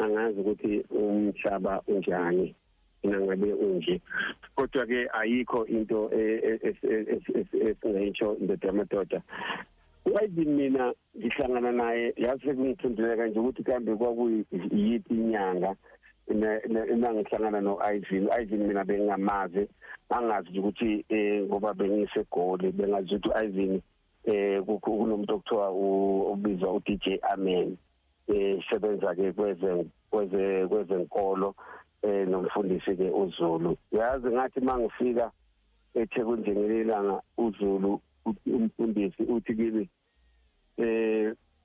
Angazi ukuthi umhlaba unjani nangabe unje, kodwa ke ayikho into esingayisho, indoda yamadoda. U-Ivan mina ngihlangana naye, yazi sekungiphenduleka nje ukuthi kambe kwakuyiphi inyanga nangihlangana no-Ivan. U-Ivan mina bengingamazi, angazi nje ukuthi ngoba bengiseGoli, bengazi ukuthi u-Ivan kunomuntu okuthiwa obizwa u-DJ Amen, sebenza ke kwezenkolo nomfundisi ke uZulu. Yazi ngathi mangifika eThekwini nje ngelanga, uZulu umfundisi uthi kimi,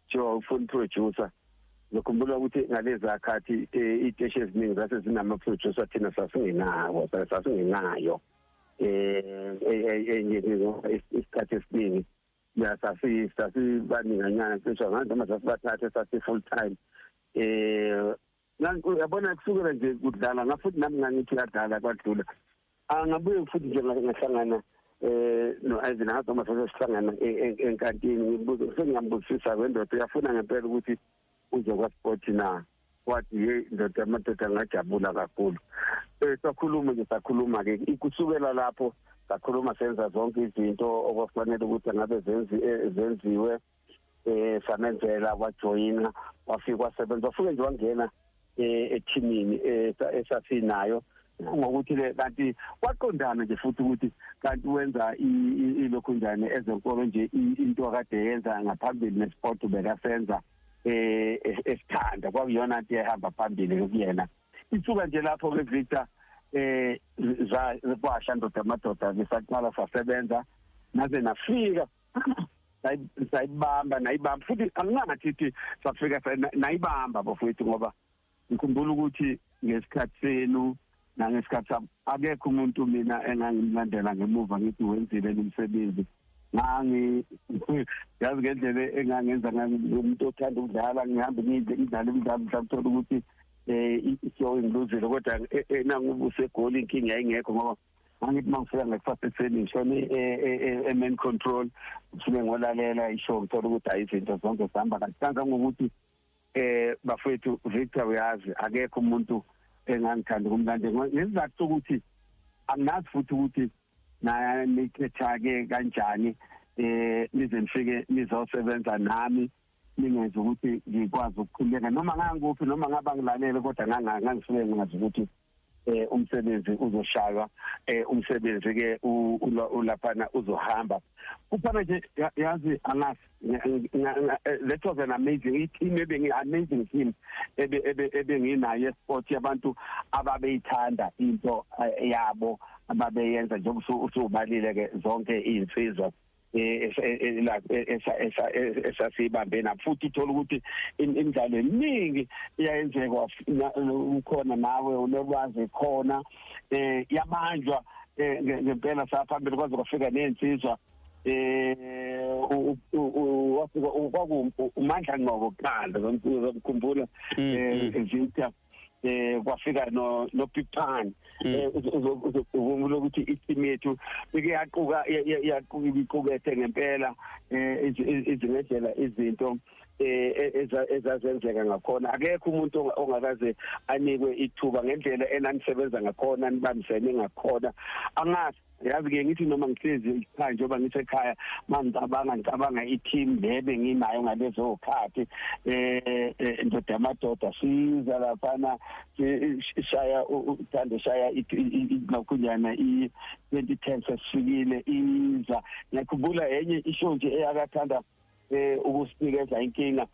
"Joe, ufuna producer?" Ngikhumbula ukuthi ngalezi akhathi iteshi eziningi zase zinama producer, thina sasingenawo, sasingenayo enye. Isikhathi esiningi ya sasibaninganyana, cishe ngazi noma sasibathathe, sasi full time. Yabona, kusukela nje kudlala ngafuthi nami ngangithi uyadlala, kwadlula. Angabuye futhi nje ngahlangana no Ivan, ngazi noma sesihlangana enkantini, ngibuza, sengiyambuzisa kwendoda, uyafuna ngempela ukuthi uze kwa-sport na? Wathi, "Hey, ndoda amadoda, ngajabula kakhulu." Sakhuluma nje, sakhuluma ke kusukela lapho, sakhuluma, senza zonke izinto okwakufanele ukuthi ngabe zenziwe, samenzela, wajoyina, wafika wasebenza, wafike nje wangena ethimini esasinayo, ngokuthi le kanti kwaqondana nje futhi ukuthi kanti wenza ilokhu njani ezenkolo nje, into akade yenza ngaphambili nesport bekasenza esithanda, kwakuyona nto ehamba phambili kuyena. Isuka nje lapho ke, Victor, za kwasha, ndoda amadoda ke, saqala sasebenza naze nafika, sayibamba, nayibamba futhi. Angingathi safika nayibamba bafowethu, ngoba ngikhumbula ukuthi ngesikhathi senu nangesikhathi sami akekho umuntu mina engangimlandela ngemuva ngithi wenzile umsebenzi. Ngangi yazi ngendlela engangenza, umuntu othanda ukudlala, ngihambe ngidlale imidlalo, mhlawumbe uthola ukuthi ishow ngiluzile, kodwa nanguba useGoli inkinga yayingekho, ngoba angithi mangifika ngekusasa ekuseni ngishone e-main control, ngifike ngolalela ishow, ngithola ukuthi hayi, izinto zonke zihamba kahle kangangokuthi bafethu, Victor, uyazi akekho umuntu engangithanda ukumlandela ngesizathu sokuthi anginazi futhi ukuthi nikhetha ke kanjani nize nifike nizosebenza nami, ningenza ukuthi ngikwazi ukukhuleka noma ngangikuphi, noma ngaba ngilalele, kodwa ngangifike ngazi ukuthi umsebenzi uzoshaywa, umsebenzi ke ulaphana uzohamba kuphana nje. Yazi, angazi, that was an amazing team, ebengi amazing team ebe ebe ebenginayo sport yabantu ababeyithanda into yabo ababeyenza, njengoba usubalile ke zonke izinsizwa esasibambe na. Futhi uthola ukuthi imidlalo eminingi iyayenzeka, ukhona nawe unolwazi khona, yabanjwa ngempela saphambili kwaze kwafika nezinsizwa, wafika kwaku uMandla Ngqoko kuqala, uzomkhumbula, Victor, kwafika no Pipan. Uzokhumbula ukuthi i-team yethu ike yaquka, yaquka iqukethe ngempela izindlela izinto ezazenzeka ngakhona. Akekho umuntu ongakaze anikwe ithuba ngendlela enanisebenza ngakhona, nibambisene ngakhona. Angazi, yazi ke, ngithi noma ngihlezi ekhaya, njengoba ngisekhaya mangicabanga i-team le benginayo ngalezo khathi, ndoda amadoda, siza laphana shaya uthando, shaya lokhunjana i-2010 sesifikile iza. Ngiyakhumbula enye ishow nje eyakathanda ukusinikeza inkinga,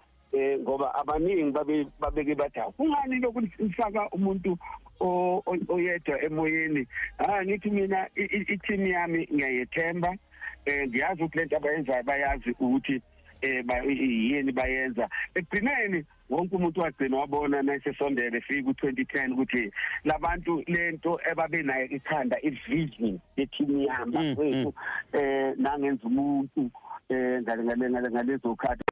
ngoba abaningi babe babeke bathi, "Kungani lokhu nifaka umuntu oyedwa emoyeni?" Ah, ngithi mina i-team yami ngiyayethemba, ngiyazi ukuthi lento abayenzayo bayazi ukuthi yini bayenza. Ekugcineni wonke umuntu wagcina wabona nasesondele fika u2010 ukuthi labantu lento ebabenayo ikhanda, i-vision ye-team yami, bafethu, nangenza umuntu ngale ngale ngale ngalezo khathi.